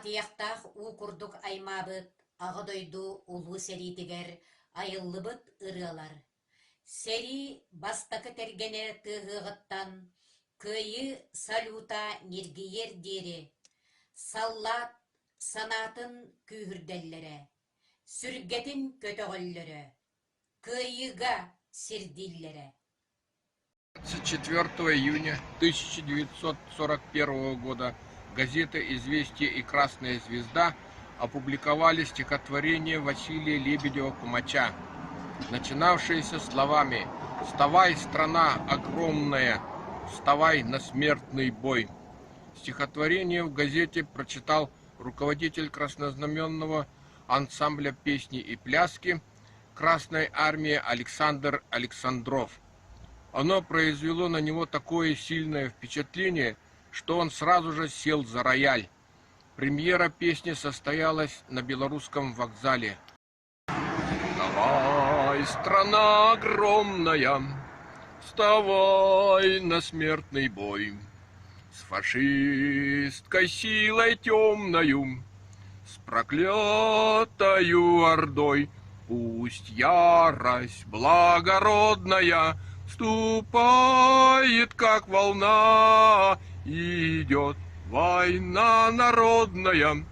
Атыйахтаах уу курдук аймаабыт Аҕа дойду Улуу сэриитигэр айыллыбыт ырыалар Сэрии бастакы тэргэнэ тыаһыаҕыттан Кыайыы салюта ньиргийиэр диэри саллаат санаатын күүһүрдэллэрэ, сүргэтин көтөҕөллөрө, кыайыыга сирдииллэрэ. 24 июня 1941 года газеты «Известия» и «Красная звезда» опубликовали стихотворение Василия Лебедева-Кумача, начинавшееся словами «Вставай, страна огромная, вставай на смертный бой». Стихотворение в газете прочитал руководитель краснознаменного ансамбля песни и пляски Красной армии Александр Александров. Оно произвело на него такое сильное впечатление, что он сразу же сел за рояль. Премьера песни состоялась на Белорусском вокзале. Вставай, страна огромная, вставай на смертный бой. С фашисткой силой темною, с проклятою ордой Пусть ярость благородная Ступает, как волна, Идет война народная,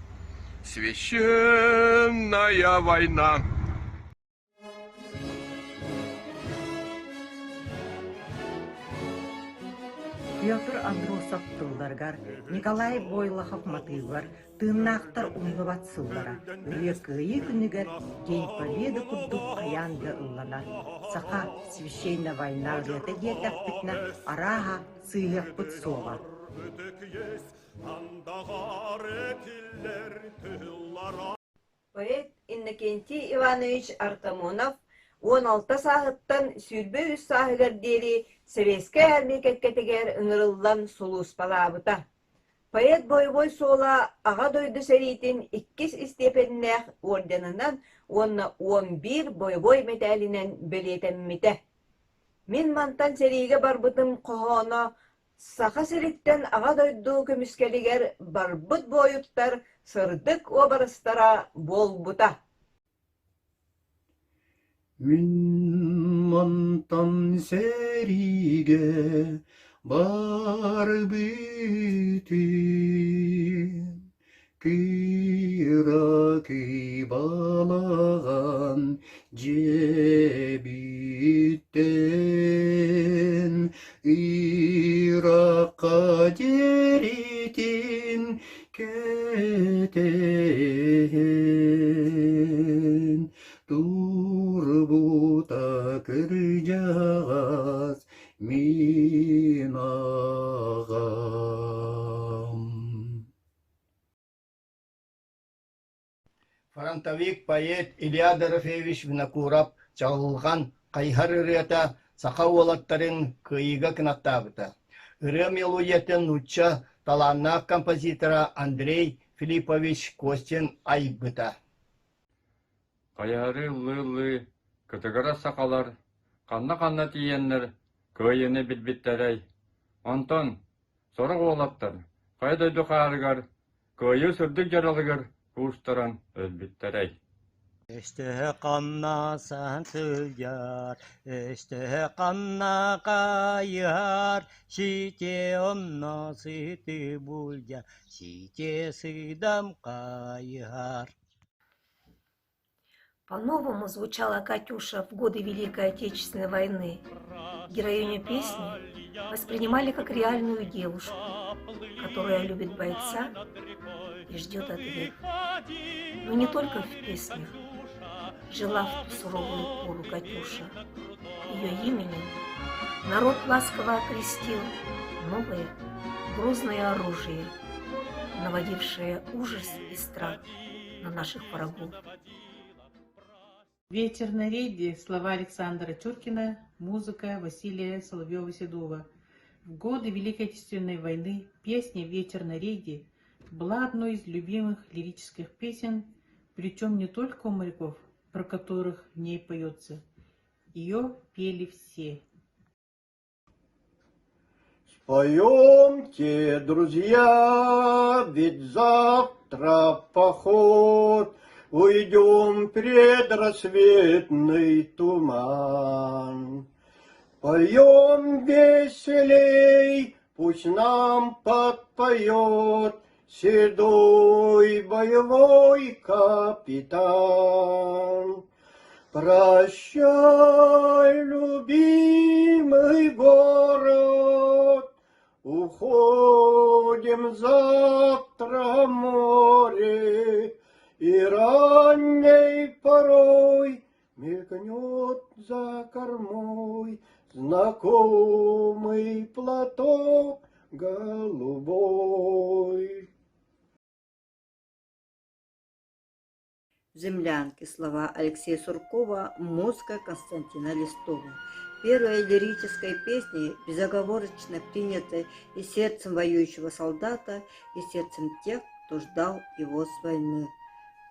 Священная война. Петр Андросов тылларыгар, Николай Бойлохов матыыбар Тыыннаахтар умнубат сыллара, Ырыа Кыайыы күнүгэр День Победы курдук хайаан да ылланар. Саха священная война ырыата диэтэхпитинэ, арааһа, сыыһыахпыт суоҕа. Поэт Иннокентий Иванович Артамонов 16 сааһыттан 23 сааһыгар диэри Сэбиэскэй Армия кэккэтигэр ыҥырыллан сулууспалаабыта. Поэт бойобуой суола Аҕа дойду сэриитин иккис истиэпэннээх орденынан уонна 11 бойобуой мэтээлинэн бэлиэтэммитэ. Мин мантан сэриигэ барбытым хоһооно Саха сириттэн Аҕа дойду көмүскэлигэр барбыт буойуттар сырдык уобарастара буолбута. Мин мантан сэриигэ барбытым, кыракый балаҕан дьиэбиттэн Иракка диэритин кэтэһэн турбута кырдьаҕас мин аҕам. Фронтовик поэт Илья Дорофеевич Винокуров «Чаҕылҕан хайыһар ырыата» саха уолаттарын кыайыыга кынаттаабыта. Ырыа мелодиятын нуучча талааннаах композитора Андрей Филиппович Костин айбыта. Хайыһары ыллыы-ыллыы кытыгырас сахалар ханна-ханна тиийэннэр кыайыыны билбиттэрэй? Онтон сорох уолаттар хайа дойду хаарыгар Кыайыы сырдык дьаралыгар куустаран өлбүттэрэй Өстөһө ханна сылдьар, өстөһө ханна хайыһар, сите онно сыты булдьа, сите сыдам хайыһар. По-новому звучала «Катюша» в годы Великой Отечественной войны. Героиню песни воспринимали как реальную девушку, которая любит бойца и ждет ответ. Но не только в песнях. Жила в ту суровую пору Катюша. Ее именем народ ласково окрестил новое грозное оружие, наводившее ужас и страх на наших врагов. «Вечер на рейде» слова Александра Чуркина, музыка Василия Соловьева-Седова. В годы Великой Отечественной войны песня «Вечер на рейде» была одной из любимых лирических песен, причем не только у моряков, про которых в ней поется. Ее пели все. Поемте, друзья, ведь завтра в поход Уйдем предрассветный туман. Поем веселей, пусть нам подпоет Седой боевой капитан. Прощай, любимый город, Уходим завтра в море, И ранней порой Мелькнет за кормой Знакомый платок голубой. «Землянки» слова Алексея Суркова, музыка Константина Листова. Первой лирической песней, безоговорочно принятой и сердцем воюющего солдата, и сердцем тех, кто ждал его с войны.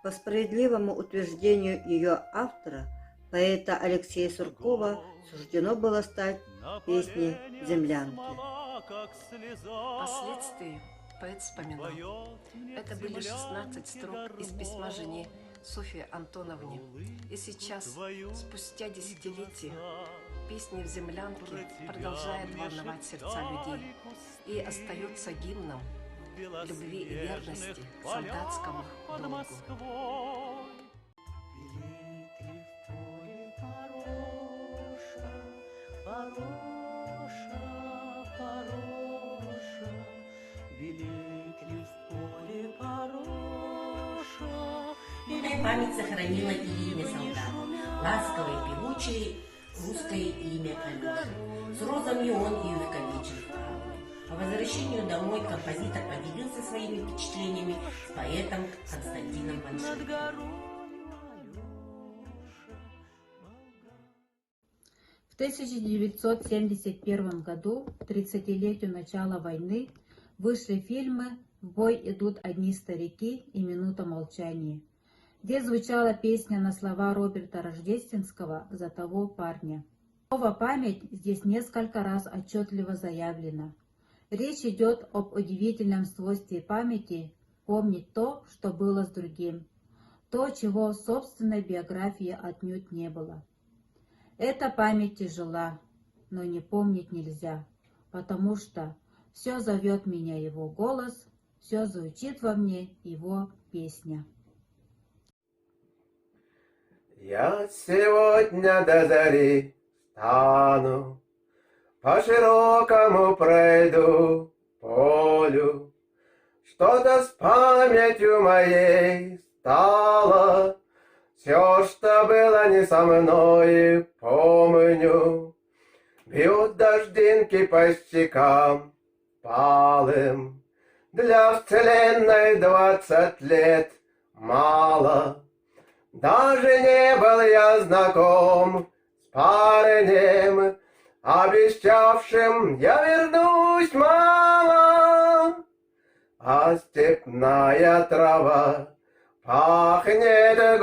По справедливому утверждению ее автора, поэта Алексея Суркова, суждено было стать песней «Землянки». Впоследствии поэт вспоминал. Это были 16 строк из письма жене Софье Антоновне. И сейчас, спустя десятилетия, песни в землянке продолжают волновать сердца людей и остаются гимном любви и верности солдатскому долгу. Хороша, хороша, белеет ли в поле хороша. Память сохранила и имя солдата, ласковое, певучее русское имя Алеша. С розами он и увековечен в правде. По возвращению домой композитор поделился своими впечатлениями с поэтом Константином Ваншенко. В 1971 году, к 30-летию начала войны, вышли фильмы «В бой идут одни старики» и «Минута молчания», где звучала песня на слова Роберта Рождественского «За того парня». Слово «память» здесь несколько раз отчетливо заявлено. Речь идет об удивительном свойстве памяти помнить то, что было с другим, то, чего в собственной биографии отнюдь не было. Эта память тяжела, но не помнить нельзя, потому что все зовет меня его голос, все звучит во мне его песня. Я сегодня до зари встану, По широкому пройду полю. Что-то с памятью моей стало, Все, что было не со мной, помню. Бьют дождинки по щекам палым, Для вселенной 20 лет мало. Даже не был я знаком с парнем, Обещавшим я вернусь, мама. А степная трава пахнет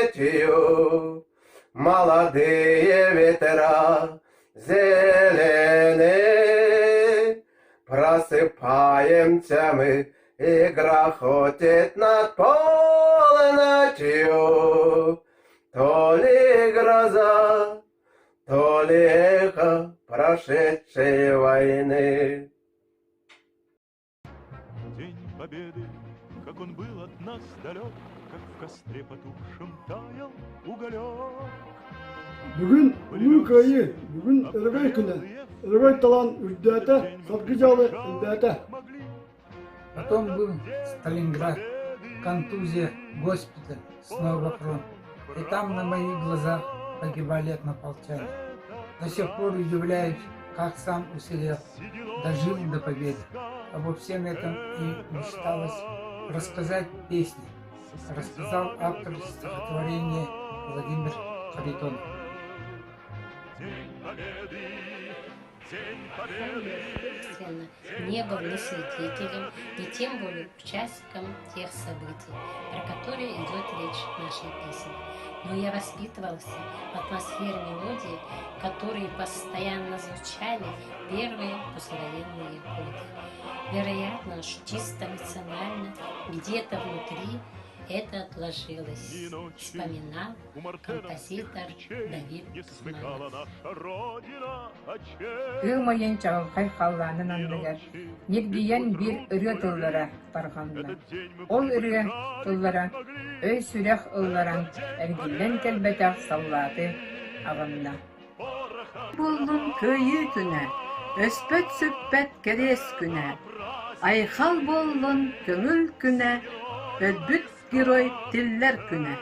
горечью, Молодые ветра зелены. Просыпаемся мы, и грохотит над полночью. То ли гроза, то ли эхо прошедшей войны. День Победы, как он был от нас далек, Как в костре потухшем таял уголек. Бүгүн Улуу Кыайыы, бүгүн Өрөгөй күнэ, Өрөгөй талаан үрдээтэ, саргы дьаалы элбээтэ. Потом был Сталинград, контузия, госпиталь, снова фронт. И там на моих глазах погибали однополчане. До сих пор удивляюсь, как сам уцелел, дожил до победы. Обо всем этом и мечталось рассказать песни, рассказал автор стихотворения Владимир Харитонов. Собственно, не был ни свидетелем, ни тем более участником тех событий, про которые идет речь в нашей песне. Но я воспитывался в атмосфере мелодии, которые постоянно звучали первые послевоенные годы. Вероятно, чисто эмоционально, где-то внутри это отложилось, вспоминал композитор Давид Туманов. Ыам ыйын чаҕылхай халлаанын анныгар ньиргийэн биир ырыа тыллара тарҕанна. Ол ырыа тыллара өй-сүрэх ылларан эргиллэн кэлбэтэх саллааты аҕынна. Буоллун Кыайыы күнэ, өспөт-сүппэт кэриэс күнэ, Айхал буоллун көҥүл күнэ, өлбүт герой тиллэр күнэ.